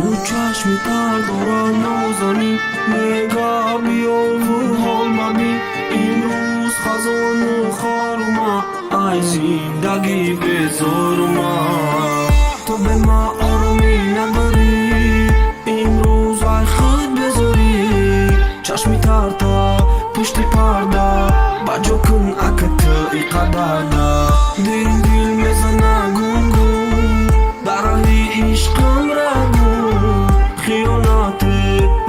Ӯ чашми тар дора нозанин, мега биёву ҳол мабин. Имрӯз хазону хорума, ай зиндагӣ безорума. Ту бе ма оромӣ надорӣ, имрӯз ай худ безорӣ. Чашми тарта пушти парда, ба ҷо кун ака ту иқадарда. Дил дил мезана гум-гум, дар раҳи ишқам рагум. Хиёнате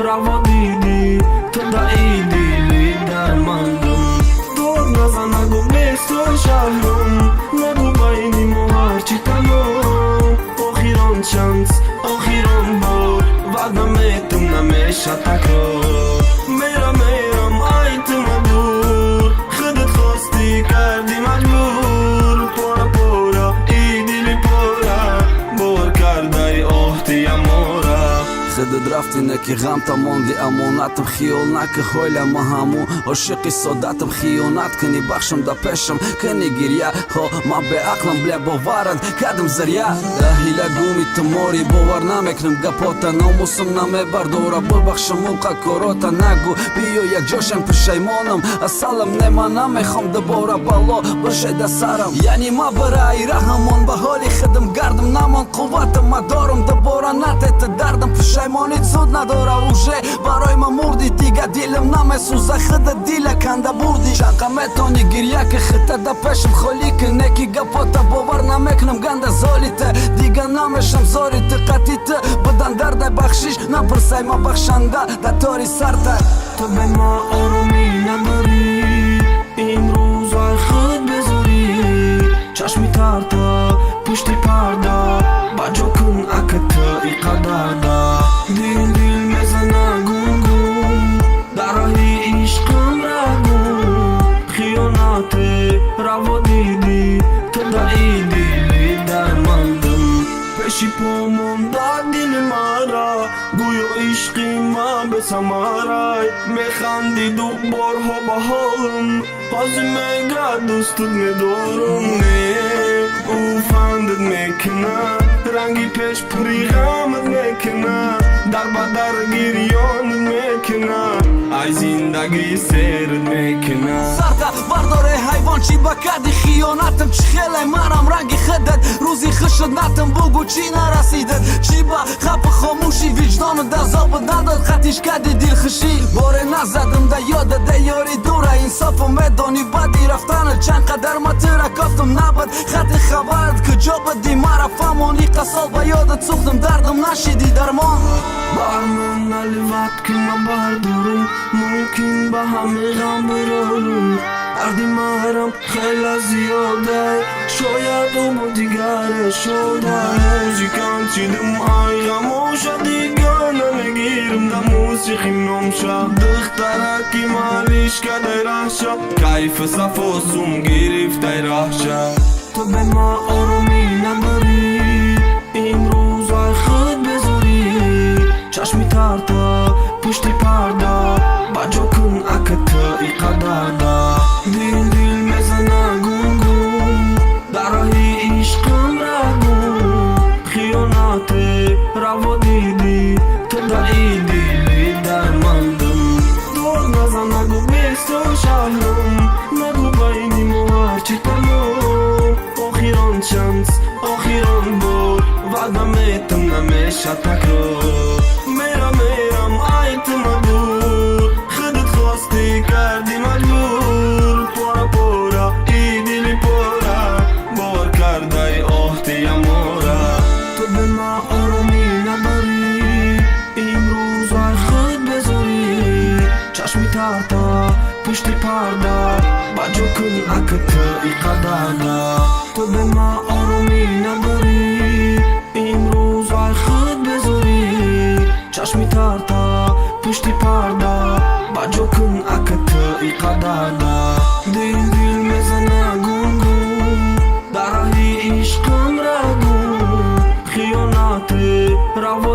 раво дидӣ, ту даи дили дармандум. Дод назан, нагӯ бесто шаҳрум, нагӯ байни мо ҳарчи тамом. Охирон шанс, охирон бор, ваъда метум, намеша такрор. Мерам, мерам, ай ту мадур, худат хостӣ, кардӣ маҷбур. Пора пора и дили пора, бовар кардаи оҳтиямора. Худат рафтӣ, неки ғамта монди амонатам. Хиёл наки, ҳойла ма ҳаму ошиқи содатам. Хиёнат кунӣ, бахшам, да пешам кунӣ гирья. Ҳо, ман беақлам, бля, боварат кардам заря. Да ҳила гуми ту мори, бовар намекунам гапота. Номусам намебардора, бибахшам муқа корота. Нагӯ биё якҷошам, пушаймонам, асалам не, ман намехом дубора бало бишеда сарам. Яъне ма барои раҳамон, ба ҳоли худам гардам. Намон қувватам, ма дорум дубора натета дардам. Пушаймонит суд надора, уже барои ма мурдӣ. Дига дилам намесӯза, худа дила канда бурдӣ. Чанқа метони гирья ки, хита да пешам холӣ ки. Неки гапота бовар намекунам, ганда золита. Дига намешам зори ту, қатӣ ту будан дарда. Бахшиш напурсай, ма бахшанда да тори сарта. Ту бе ма оромӣ надорӣ, имрӯз ай худ безорӣ. Чашми тарта пушти парда, ба ҷо кун ака ту иқадарда. Дил дил мезана гум-гум, дар раҳи ишқам рагум. Хиёнате раво дидӣ, ту даи дили дармандум. Пеши по монда дили мара, гӯё ишқи ман бесамарай. Механдиду борҳо ба ҳолам, ҳозир мега дӯстут медорам. Не, ӯ фандат мекуна, ранги пеш пури ғамат мекуна, дар ба дар гирёнат мекуна, ай зиндагӣ серат мекуна. Сарта бардоре, ҳайвон, чӣ ба кади хиёнатам? Чӣ хеле манам ранги худат, рӯзи хушуд натам. Бугӯ, чӣ нарасидат, чӣ ба хапи хомӯши? Виҷдону дазобат надод, хатиш кади дилхушӣ. Боре назадам да ёда, да ёри дура. Инсофу медонӣ, баъди рафтана чанд қадар ма тура кофтам. Набад хати хабарат, куҷо будӣ, мара фаҳмонӣ. Қасол ба ёдат сӯхтам, дардам нашиди дармон. Бармон наливать ки ма бардорум, мумкин ба ҳаме ғам бирорум. Дарди марам хела зиёдай, шояд ӯ бо дигаре шодай. Музикант шидим, ай ғамоша дига намегирам, да мусиқи номша. Духтараки малишкадай раҳша, кайфи сафо сум гирифтай раҳша. Ту бе ма оромӣ надорӣ, имрӯз ай худ безорӣ. Чашми тарта пушти парда, ба ҷо кун ака ту иқадарда. Дил дил мезана гум-гум, дар раҳи ишқам рагум. Хиёнате раво дидӣ, ту даи дили дармандум. Дод назан, нагӯ бесто шаҳрум, нагӯ байни мо ҳарчи тамом. Охирон шанс, охирон бор, ваъда метум, намеша такрор. Мерам, мерам, ай ту мадур, худат хостӣ, кардӣ маҷбур. Пора пора и дили пора, бовар кардаи оҳтиямора. Ту бе ма оромӣ надорӣ, имрӯз ай худ безорӣ. Чашми тарта пушти парда, ба ҷо кун ака ту иқадарда. Ту бе ма оромӣ надорӣ, имрӯз ай худ безорӣ. Чашми тарта пушти парда, ба ҷо кун ака ту иқадарда. Дил дил мезана гум-гум, дар раҳи ишқам рагум. Хиёнате раво.